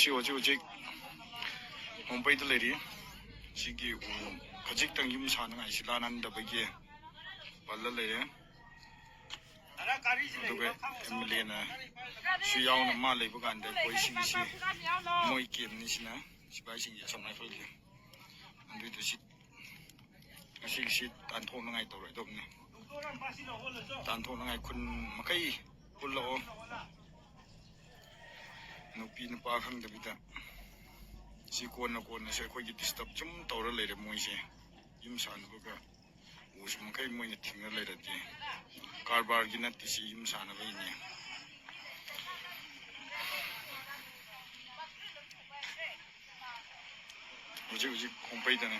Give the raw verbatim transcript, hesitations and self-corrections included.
ꯁꯤ ꯍꯧꯖꯤꯛ ꯍꯧꯖꯤꯛ ꯃꯨꯝꯕꯩꯗ ꯂꯩꯔꯤ꯫ ꯁꯤꯒꯤ ꯎ ꯈꯖꯤꯛꯇꯪ ꯌꯨꯝ ꯁꯥꯅꯉꯥꯏꯁꯤ ꯂꯥꯟꯍꯟꯗꯕꯒꯤ ꯄꯜꯂ ꯂꯩꯔꯦ꯫ ꯑꯗꯨꯒ ꯑꯦꯝ ꯑꯦꯜ ꯑꯦꯅ ꯁꯨ ꯌꯥꯎꯅ ꯃꯥ ꯂꯩꯕ ꯀꯥꯟꯗ ꯑꯩꯈꯣꯏ ꯁꯤꯒꯤꯁꯤ ꯃꯣꯏ ꯀꯦꯝꯅꯤ ꯁꯤꯅ ꯁꯤꯐꯥꯏꯁꯤꯡꯒꯤ ꯑꯁꯣꯝ ꯔꯥꯏꯐꯜꯒꯤ꯫ ꯑꯗꯨꯏꯗꯨ ꯁꯤ ꯉꯁꯤꯒꯤꯁꯤ ꯇꯥꯟꯊꯣꯛꯅꯉꯥꯏ ꯇꯧꯔꯣꯏꯗꯧꯕꯅꯤ꯫ ꯇꯥꯟꯊꯣꯛꯅꯉꯥꯏ ꯈꯨꯟ ꯃꯈꯩ ꯄꯨꯜꯂꯛꯑꯣ꯫ ꯅꯨꯄꯤ ꯅꯨꯄꯥ ꯈꯪꯗꯕꯤꯗ ꯁꯤ ꯀꯣꯟꯅ ꯀꯣꯟꯅꯁꯨ ꯑꯩꯈꯣꯏꯒꯤ ꯗꯤꯁꯇꯔꯕ ꯁꯨꯝ ꯇꯧꯔ ꯂꯩꯔꯦ ꯃꯣꯏꯁꯦ꯫ ꯌꯨꯝ ꯁꯥꯟꯅꯕꯒ ꯎꯁꯨ ꯃꯈꯩ ꯃꯣꯏꯅ ꯊꯤꯡꯅ ꯂꯩꯔꯗꯤ ꯀꯔꯕꯥꯔꯒꯤ ꯅꯠꯇꯦ, ꯁꯤ ꯌꯨꯝ ꯁꯥꯟꯅꯕꯒꯤꯅꯦ꯫ ꯍꯧꯖꯤꯛ ꯍꯧꯖꯤꯛ ꯈꯣꯡꯄꯩꯗꯅꯦ꯫